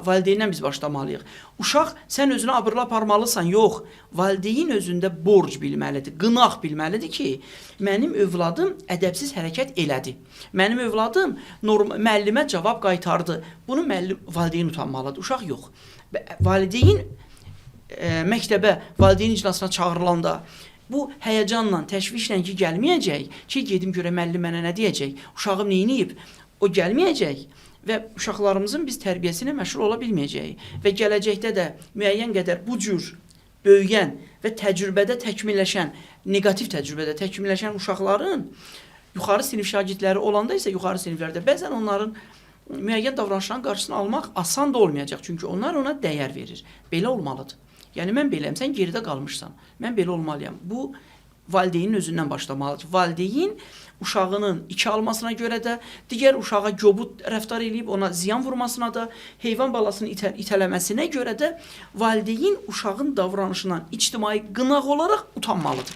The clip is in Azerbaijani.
Valideyndən biz başlamalıyıq. Uşaq sən özünü abırlı aparmalısan, yox. Valideyn özündə borc bilməlidir, qınaq bilməlidir ki, mənim övladım ədəbsiz hərəkət elədi. Mənim övladım müəllimə cavab qaytardı. Bunu müəllim, valideyn utanmalıdır, uşaq yox. Valideyn məktəbə valideyn iclasına çağırılanda bu həyəcanla, təşvişlə ki gəlməyəcək, ki gedim görə müəllim mənə nə deyəcək, uşağım neyniyib, o gəlməyəcək və uşaqlarımızın biz tərbiyəsinə məşğul ola bilməyəcəyik və gələcəkdə də müəyyən qədər bu cür böyüyən və təcrübədə təkmilləşən, neqativ təcrübədə təkmilləşən uşaqların yuxarı sinif şagirdləri olanda isə yuxarı siniflərdə bəzən onların müəyyən davranışların qarşısını almaq asan da olmayacaq. Çünki onlar ona dəyər verir. Belə olmalıdır. Yəni mən beləyəm, sən geridə qalmışsan. Mən belə olmalıyam. Bu valideynin özündən başlamalıdır. Valideyn uşağının iki almasına görə də, digər uşağa kobud rəftar eləyib ona ziyan vurmasına da, heyvan balasını itələməsinə görə də valideyn uşağın davranışından ictimai qınaq olaraq utanmalıdır.